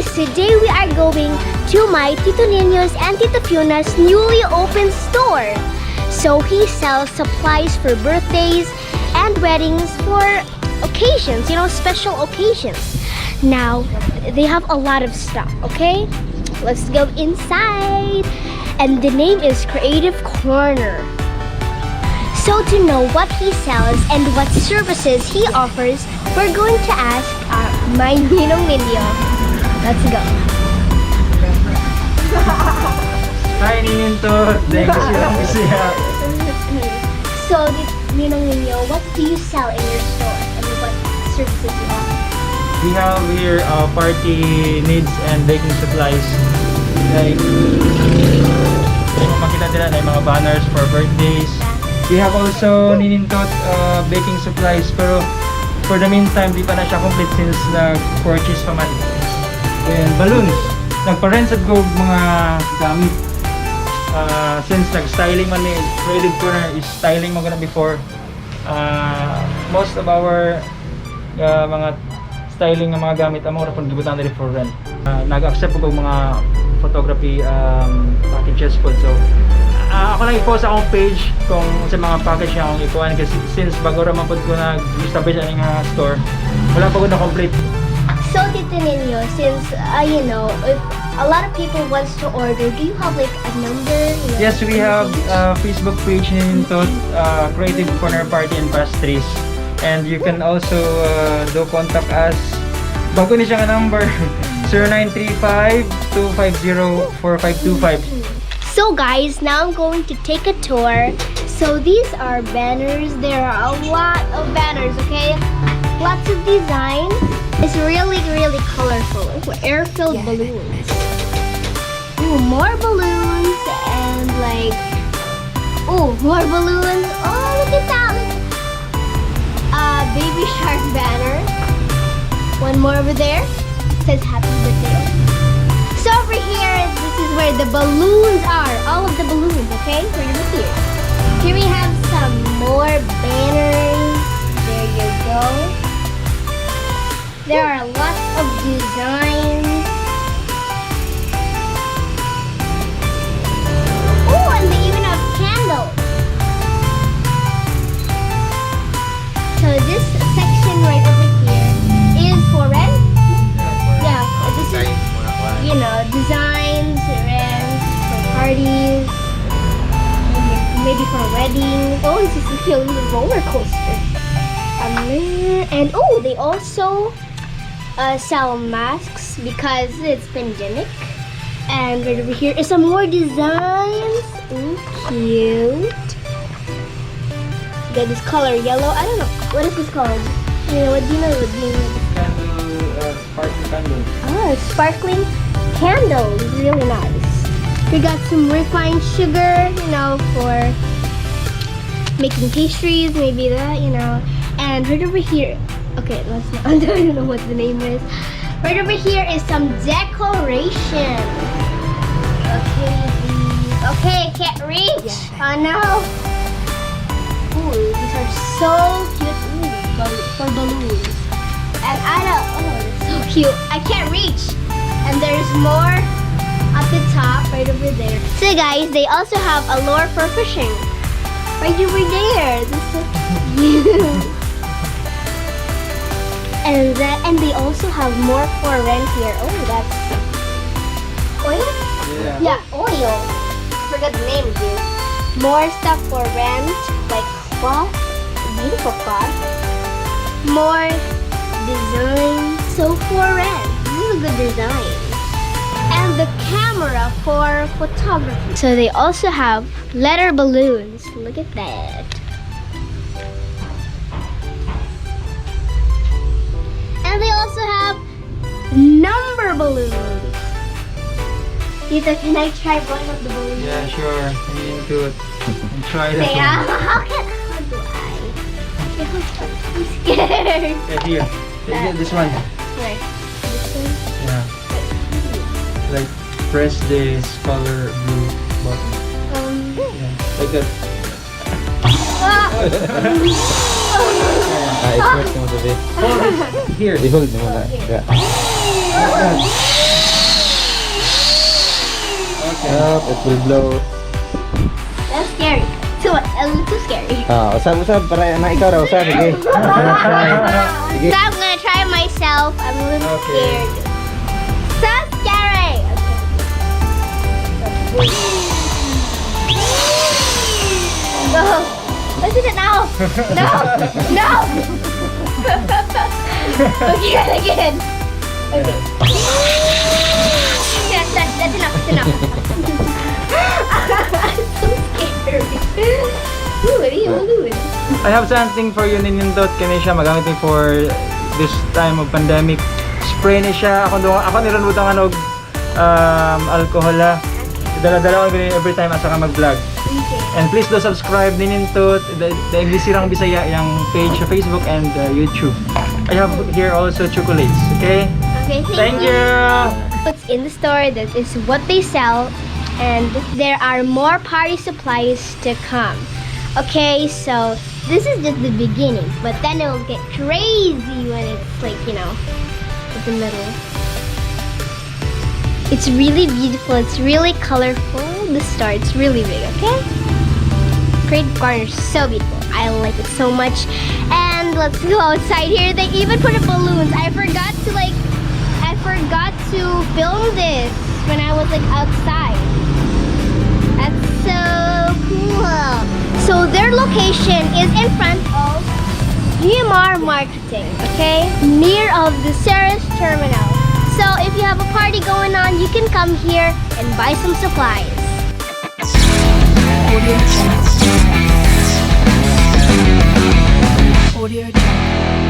Guys, today we are going to my Tito Ninyo's and Tita Fiona's newly opened store. So he sells supplies for birthdays and weddings, for occasions, special occasions. Now, they have a lot of stuff, okay? Let's go inside. And the name is Creative Corner. So to know what he sells and what services he offers, we're going to ask my Ninong Ninyo. Let's go. Hi, Nininto. Thank you silang Bisaya. So, Ninong Ninyo, what do you sell in your store and what services you offer? We have here party needs and baking supplies. Like, kung makita nila na yung mga banners for birthdays. We have also Ninintot baking supplies, pero for the meantime, di pa na siya complete since nag-purchase pa man. Then, balloons. Nagpa-rent sad ko mga gamit. Since nag-styling man ni Creative Corner is styling mo gana before. Most of our mga styling ng mga gamit amo ra pud gibutang diri for rent. Nag-accept ko og mga photography packages po. So ako lang i-post sa akong page kung sa mga package na akong ikuan kasi since bago ra man pud ko nag-establish ani nga store, wala pa ko na complete. So, Tito Ninyo, since, if a lot of people wants to order, do you have like a number? Yes, we have page? A Facebook page Ninintot Creative Corner Party and Pastries. And you can also do contact us. Bago ni siya nga number, 0935-250-4525. So guys, now I'm going to take a tour. So these are banners. There are a lot of banners, okay? Lots of design. It's really, really colorful. Ooh, air-filled balloons. Ooh, more balloons and like, oh, more balloons. Oh, look at that. Look. Baby shark banner. One more over there. It says "Happy birthday." So over here, this is where the balloons are. All of the balloons, okay? Right over here. Here we have some more banners. There you go. There are lots of designs. Oh, and they even have candles. So this section right over here is for rent. Yeah, this is designs, rent, for parties, maybe for weddings. Oh, this is a cute little roller coaster. And oh, they also sell masks because it's pandemic. And right over here is some more designs. Ooh, cute. Got this color yellow. I don't know. What is this called? You know, what do you know? What do you know? Candle, sparkling candle. Ah, sparkling candles. Really nice. We got some refined sugar for making pastries, maybe that. And right over here, okay, let's not, I don't know what the name is. Right over here is some decoration. Okay, these, okay, I can't reach. Oh no. Ooh, these are so cute. Ooh, for balloons. And I don't, oh, it's so cute. I can't reach. And there's more at the top right over there. So guys, they also have a lure for fishing. Right over there. This is so cute. And they also have more for rent here. Oh, that's oil? Yeah. Yeah, oil. Forgot the name here. More stuff for rent, like cloth, beautiful cloth. More design. So for rent. This is a good design. And the camera for photography. So they also have letter balloons. Look at that. And they also have number balloons. Tito, can I try one of the balloons? Yeah, sure. You need to try that Okay, one. How do I? I'm scared. Okay, here. Take this one. Wait, this one? Yeah. Like, press this color blue button. Yeah. Like that. Ah! Ah, i-press mo sabi. Here. I-hold mo na. Yeah. Like that. out, it will blow. That's scary. Too much. A little too scary. Ah, usab usab para na ikaw raw usab sige. Try. Sige. So I'm gonna try it myself. I'm a little scared. So scary. Okay. Go. Let's do it now. No. No. Okay, again. Okay. Yes, that's enough. That's enough. I'm so scared. Ooh, what are you doing? I have something for you, Ninindot. Kani siya magamit ni for this time of pandemic. Spray ni siya. Ako do ako ni ron butang og alcohol ha. Dala-dala ko gani every time asa ka mag-vlog. Okay. And please do subscribe, Ninindot, the Iglisirang Bisaya yung page sa Facebook and YouTube. I have here also chocolates, okay? Okay, Thank you. What's in the store, that is what they sell, and there are more party supplies to come. Okay, so this is just the beginning, but then it will get crazy when it's like, at the middle. It's really beautiful, it's really colorful. The store, it's really big, okay? Great Corner, so beautiful. I like it so much. And let's go outside here. They even put up balloons. I forgot to film this when I was like outside. That's so cool. So their location is in front of GMR Marketing, okay? Near of the Ceres Terminal. So if you have a party going on, you can come here and buy some supplies. Audio Jungle. Audio Jungle.